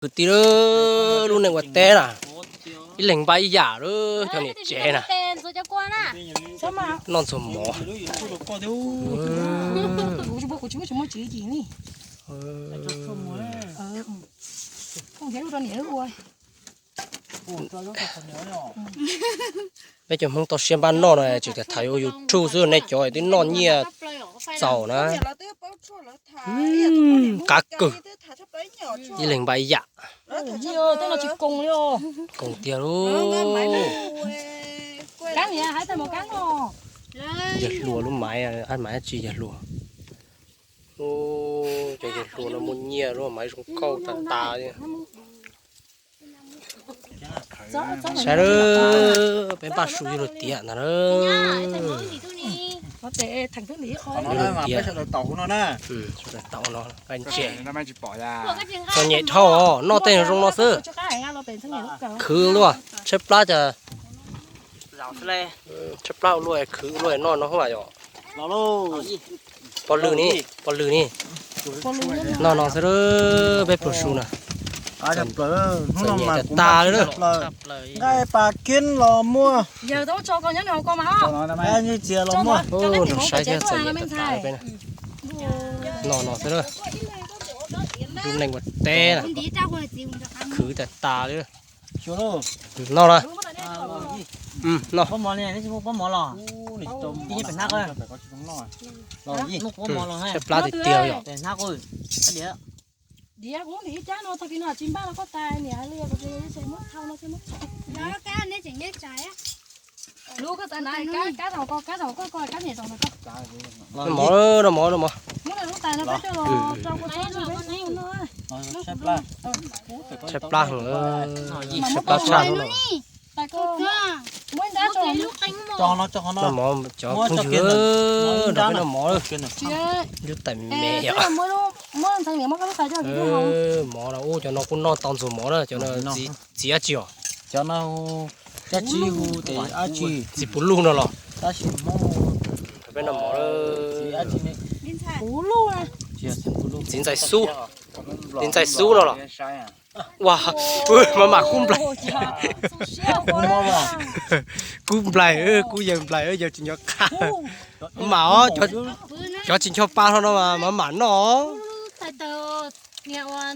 Kwv tij, lub neej ua teb na, ib leeg npaj ib yam lawm cov niam tsev na. Noj ntxuag mov. Peb cov Hmoob toj siab npaj noj no tsis tas tham ua YouTube xwb, nej cov twb noj nyiaj txaus na. Qab kawg. Ib leeg npaj ib yam. Koom tiag lauj. Yawg hluas lub maiv, ab maiv tsis yawg hluas. Cov yawg hluas no muaj nyiaj lub maiv zoo nkauj tas tas li. Saib, peb npaj su yuav luag tiav ntag na. Yuav luag tiav. Sawv daws taum no, ntses. Txom nyem dhau os, noj tej zoo no xwb. Khwv luaj, tshaib plab cas. Tshaib plab ua luaj, khwv ua luaj noj no xwb yom. Pov lwm ni, pov lwm ni. Noj no xwb, peb pluag su na. Txom nyem tas tas li. Nqaij pas kieb los muaj, nqaij nyuj txias los muaj. Nrog saib thiab, txom nyem tas tas li peb na. Noj no xwb, lub neej ua teb na. Khwv tas tas li. Noj na. Noj. Tshaib plab tiag tiag yom. Noj mov, noj mov, noj mov. Tshaib plab heev, tshaib plab tshaj no. Noj mov cov phooj ywg, nrog peb noj mov. Lub tais me yom. Mov no ub, cov no kuj noj tau ntxuag mov na, cov no txiv dab tsi os? Cov no dab tsi hu tes dab tsi? Txiv puv luj no los? Tab sis Hmoob, peb noj mov, txiv ntxais xub, txiv ntxais xub no los? Ua, maj mam kub nplaig. Kub nplaig, kub yawg nplaig, yawg tsis nco qab. Maj mam os, cov tsis nco pa hlo no mas maj mam noj.